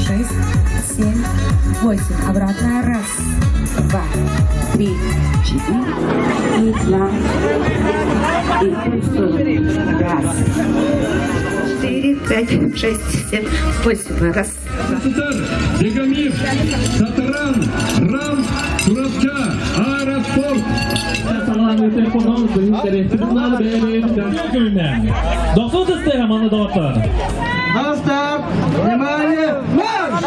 Шесть, семь, восемь. Обратно. Раз, два, три, четыре. Петля. И в сторону. Раз. Четыре, пять, шесть, семь, восемь. Раз. Сытар, Бегамир, Сатыран, Рам, Чурапча, Аэроспорт. Дохсун тыстыга маны доҕоттор. На старт! Внимание! Марш!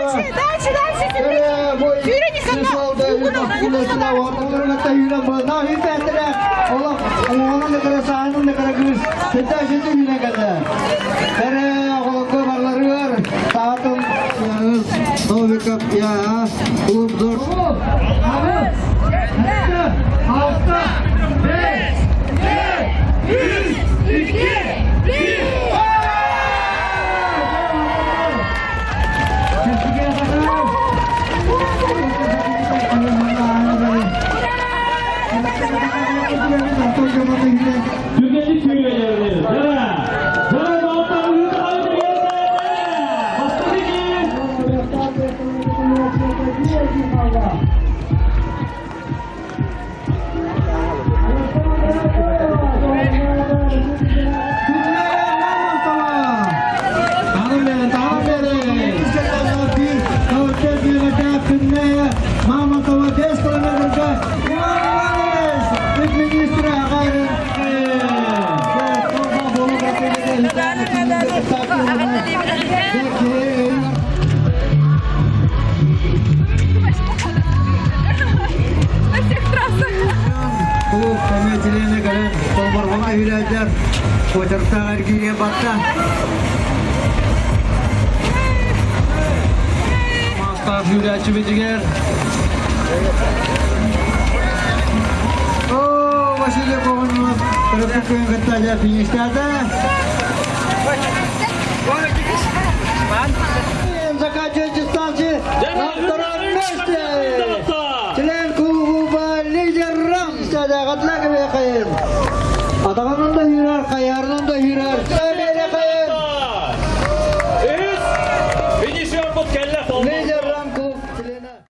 Дальше, дальше, дальше, Новиков я клуб Түргэнник сүүрэлэрин. Дара. Дара доҕоттор Мамонтова 5 километрга Иван Иванович, министрі ағайын. На всех трассах. Клуб комитетіне кэлэн Толборҕоҥо үрэдэр Куочартаах эргииргэ барда. Мастаах үүрээччибитигэр О, Василий Павлович, төрөппүт күн кытта дьэ фиништээтэ. Заканчивает дистанцию на втором месте. Член клуба лидер Атаҕынан да үүрэр, хайарынан да үүрэр.